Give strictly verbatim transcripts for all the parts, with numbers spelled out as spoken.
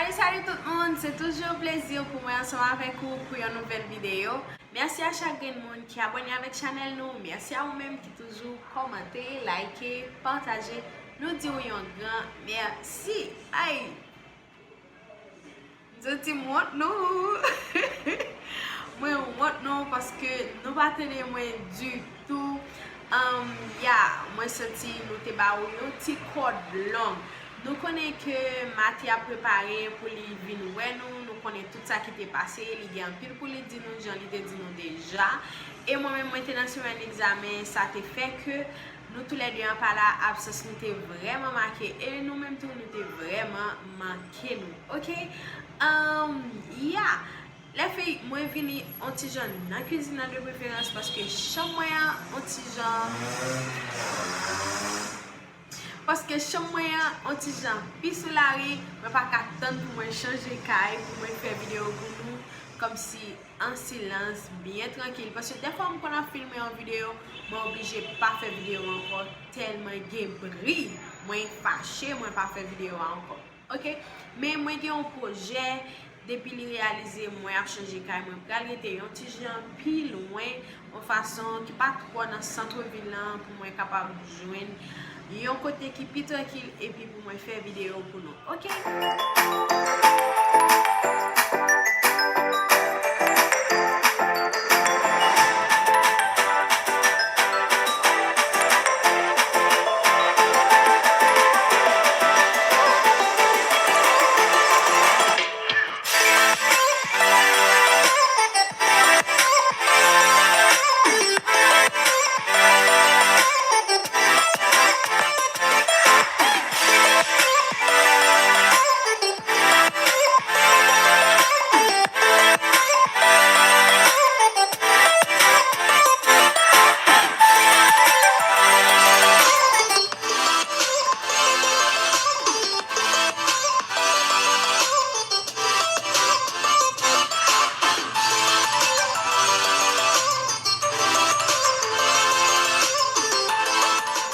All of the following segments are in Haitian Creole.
Salut, salut tout moun, se toujou yon plezi pou mwen ansanm avèk ou pou yon nouvèl videyo. Mèsi a chak grenn moun ki abòne avèk chanèl nou. Mèsi a ou menm ki toujou kòmante, like, pataje. Nou di w yon gran mèsi. Ay! M santi m wont non. Mwen wont non paske nou pa tande mwen ditou. Um, ya, mwen santi nou te ba ou yon ti kòd long. Nou konnen ke Mati ap prepare pou li vin wè nou. Nou konnen tout sa ki te pase. Li gen anpil pou li di nou, jan li te di nou deja. E mwen menm, mwen te nan semèn egzamen. Sa te fè ke nou toulède an pa la. Absans nou te vrèman make. E nou menm tou, nou te vrèman manke nou. Oke? Um, ya. Lèfi, mwen vini on ti jan nan kwizin nan de preferans paske chanm mwen an on ti jan, paske chanm mwen an on ti jan pi sou lari, mwen pa ka tann pou mwen chanje kay, pou mwen fè videyo pou nou, kòmsi an silans, byen trankil. Paske dèfwa m konn ap filme yon videyo, mwen oblije pa fè videyo ankò, tèlman gen bri, mwen fache, mwen pa fè videyo a ankò. Oke, men mwen gen yon pwojè, depi li reyalize, mwen ap chanje kay, mwen pral rete yon ti jan pi lwen, yon fason ki pa twò nan sant vil lan, pou mwen kapab jwenn yon kote ki pi trankil, epi pou mwen fè videyo pou nou. Oke?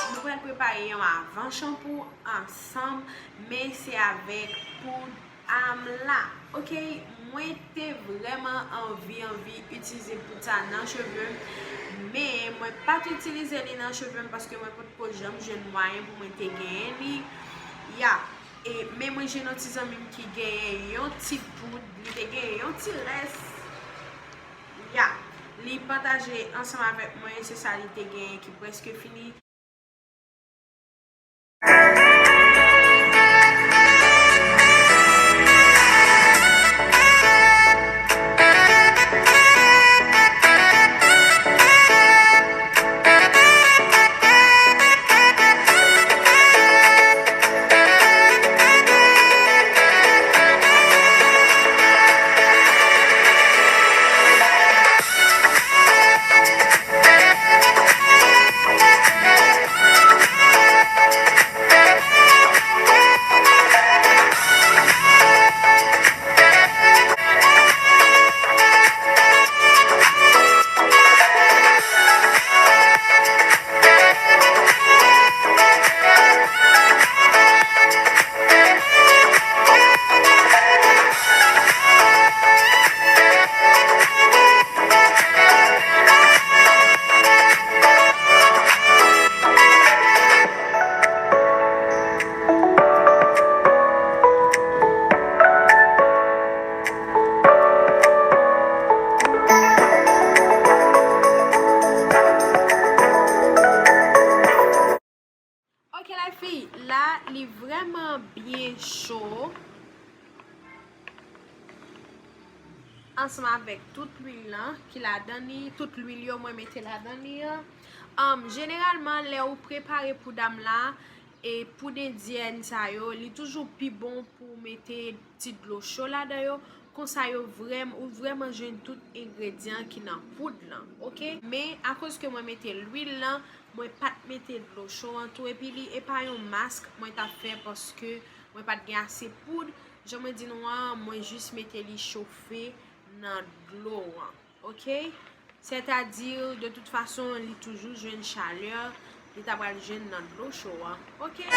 Nou pral prepare yon avan chanpou ansanm, men se avèk poud amla. Oke, mwen te vrèman anvi, anvi itilize poud sa nan cheve m, men mwen pa t itilize li nan cheve m paske mwen potko janm jwenn mwayen pou mwen te genyen li. Ya, e, men mwen jwenn yon ti zanmi m ki genyen yon ti poud, li te genyen yon ti rès. Ya, li pataje ansanm avèk mwen, se sa li te genyen ki prèske fini. Ok, lèfi, la, li vrèman byen cho. Ansanm avèk tout lwil lan ki ladan li, tout lwil yo mwen mete ladan li an. Um, jeneralman, lè ou prepare poud amla, e poud endyèn sa yo, li toujou pi bon pou w mete ti dlo cho ladan yo. Konsa yo vrèm-, ou vrèman jwenn tout engredyan ki nan poud lan, oke? Men, akoz ke mwen mete lwil lan, mwen pa t mete dlo cho an tou, epi li, e pa yon mask mwen t ap fè paske mwen pa t gen ase poud. Jan mwen di nou an, mwen jis mete li chofe nan dlo an, oke? Sètadi, de tout fason, li toujou jwenn chalè li ta pral jwenn nan dlo cho a. Oke?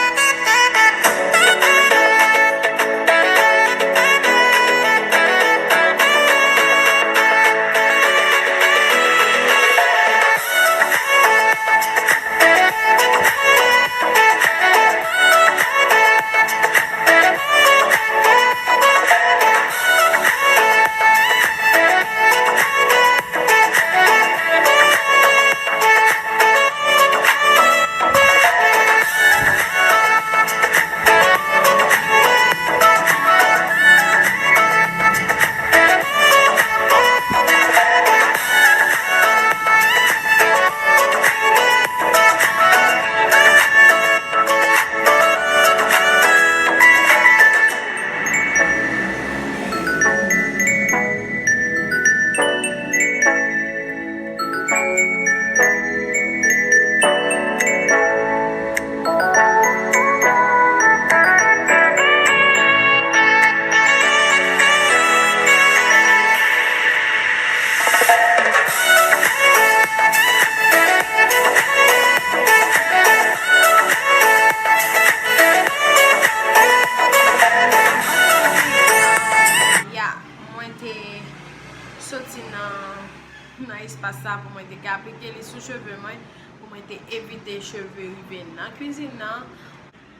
nan espas sa pou mwen te ka aplike li sou cheve mwen, pou mwen te evite cheve rive nan kwizin nan.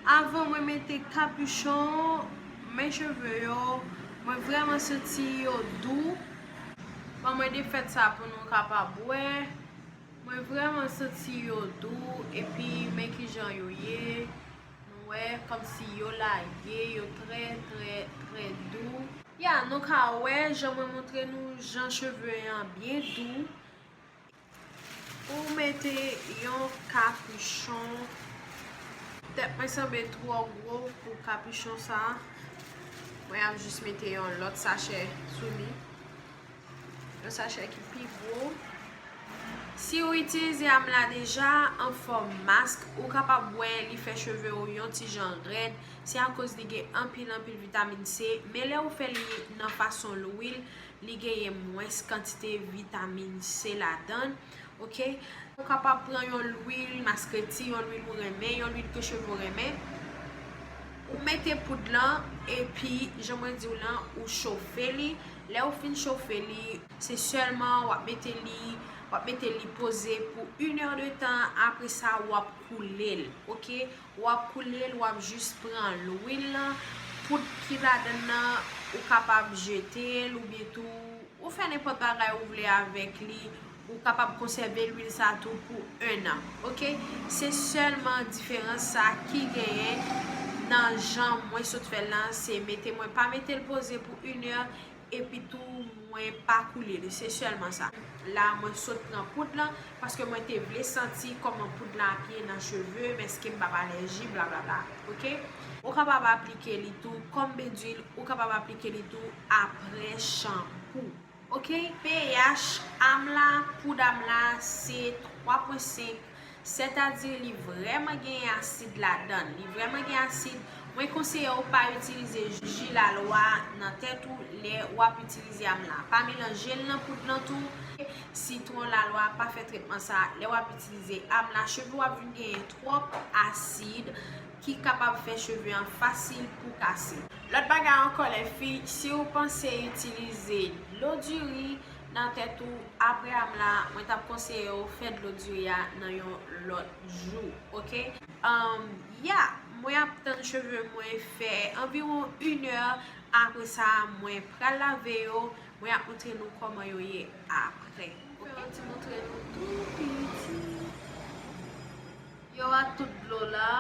Avan mwen mete kapichon, men cheve yo, mwen vrèman santi yo dou. Ban mwen defèt sa pou nou kapab wè. Mwen vrèman santi yo dou, epi men kijan yo ye. Nou wè, kòmsi yo lage, yo trè, trè, trè dou. Ya, nou ka wè, jan mwen montre nou, jan cheve an byen dou. Ou mete yon kapichon. Tèt mwen sanble twò gwo pou kapichon sa. Mwen ap jis mete yon lòt sachè sou li. Yon sachè ki pi gwo. Si ou itilize amla deja an fòm mask, ou kapab wè li fè cheve w yon ti jan rèd. Se akoz li gen anpil, anpil vitamin C. Men lè ou fè li nan fason lwil, li genyen mwens kantite vitamin C ladan l, oke? Ou kapab pran yon lwil maskreti, yon lwil ou renmen, yon lwil ke cheve w renmen. Ou mete poud lan, epi, jan mwen di w lan, ou chofe li. Lè ou fin chofe li, se sèlman w ap mete li, w ap mete li poze pou inèdtan. Apre sa, w ap koule l, oke? W ap koule l, w ap jis pran lwil lan, poud ki ladan l nan, ou kapab jete l oubyen tou ou fè nenpòt bagay ou vle avèk li. Ou kapab konsève lwil sa tou pou en an, oke? Se sèlman diferans sa ki genyen nan jan mwen sot fè l lan, se mete, mwen pa mete l poze pou inè, epi tou mwen pa koule li, se sèlman sa. La, mwen sot pran poud lan, paske mwen te vle santi kòman poud lan ap ye nan cheve m, èske m p ap alèji, blablabla, oke? Ou kapab aplike li tou kòm bendwil, ou kapab aplike li tou apre chanpou, oke? pH amla, poud amla, se twa pwen senk, sètadi li vrèman gen asid ladan l. Li vrèman gen asid. Mwen konseye w pa itilize ji lalwa nan tèt ou lè w ap itilize amla. Pa melanje l nan poud lan tou. Sitwon lalwa pa fè tretman sa lè w ap itilize amla. Cheve w ap vin genyen twòp asid ki kapab fè cheve an fasil pou kase. Lòt bagay ankò, lèfi, si w panse itilize dlo diri nan tèt ou apre amla, mwen t ap konseye w fè dlo diri a nan yon lòt jou, oke? Ahn, ya, mwen ap tann cheve mwen fè anviwon inè, apre sa, mwen pral lave yo, mwen ap montre nou kòman yo ye apre, oke? Fè yon ti montre nou tou piti. Yo a tout dlo la.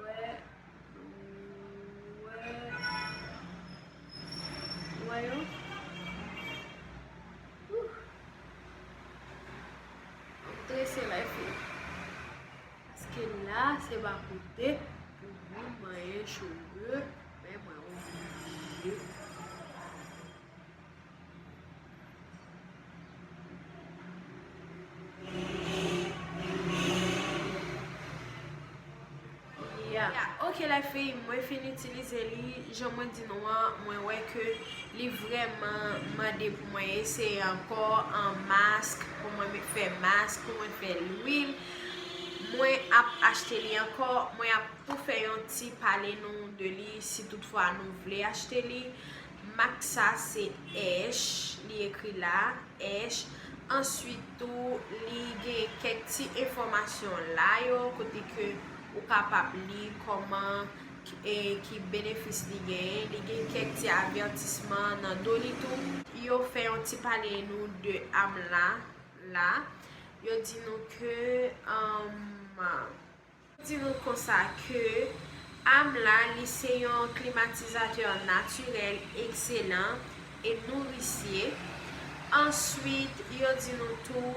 Wè, wè, wè yo. Ouh. M ap trese lèfi. Paske la, se pa kote pou moun manyen cheve, men mwen oblije. Ya. Ya, oke, lèfi, mwen fin itilize li. Jan mwen di nou an, mwen wè ke li vrèman mande pou mwen eseye ankò an mask, pou mwen fè mask, pou mwen fè lwil. Mwen ap achte li ankò, mwen ap tou fè yon ti pale nou de li, si toutfwa nou vle achte li. Mak sa se Esh, li ekri la, Esh. Answit tou, li gen kèk ti enfòmasyon la yo, kote ke ou kapab li kòman, e, ki benefis li genyen. Li gen kèk ti avètisman nan do li tou. Yo fè yon ti pale nou de amla la. Yo di nou ke, um, di nou konsa ke amla, li se yon klimatizatè natirèl ekselan e nourisye. Answit, yo di nou tou,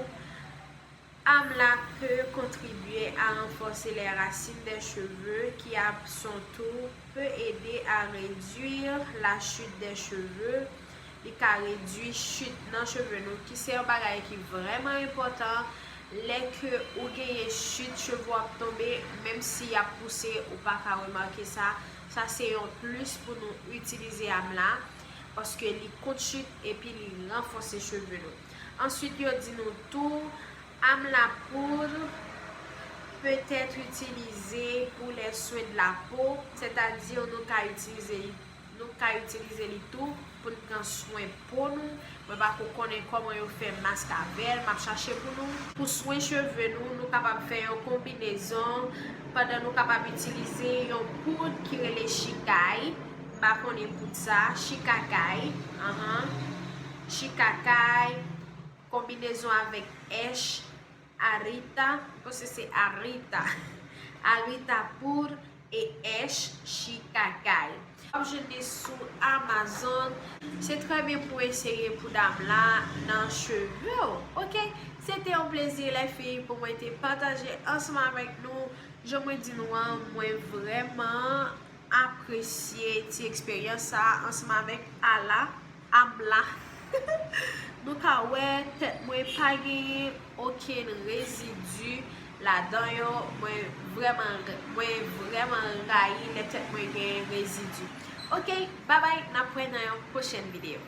amla peut contribuer à renforcer les racines des cheveux, qui à son tour peut aider à réduire la chute des cheveux. Li ka redui chit nan cheve nou, ki se yon bagay ki vrèman enpòtan. Lè ke ou genyen chit, cheve w ap tonbe, menm si y ap pouse, ou pa ka remake sa. Sa se yon plis pou nou itilize amla, paske li kont chit epi li ranfòse cheve nou. Answit, yo di nou tou, amla poudre peut être utilisé pour les soins de la peau, sètadi nou ka itilize Nou ka itilize li tou pou n pran swen po nou. Mwen pa ko konnen kòman yo fè mask avè l, m ap chache pou nou. Pou swen cheve nou, nou kapab fè yon konbinezon pandan nou kapab itilize yon poud ki rele Shikay. M pa konnen poud sa, Shikakay. Anhan. Shikakay, konbinezon avèk Esh, Arita, m panse se Arita. Arita poud e Esh Shikakay. W ap jwenn li sou Amazon. Se trè byen pou eseye poud amla nan cheve w. Oke? Se te yon plezi, lèfi, pou mwen te pataje ansanm avèk nou. Jan mwen di nou an, mwen vrèman apresye ti eksperyans sa a ansanm avèk Ala, Amla. Nou ka wè tèt mwen pa genyen okenn rezidi ladan yo. Mwen vrèman, mwen vrèman rayi lè tèt mwen genyen rezidi. Oke, babay, n ap wè nan yon pwochèn videyo.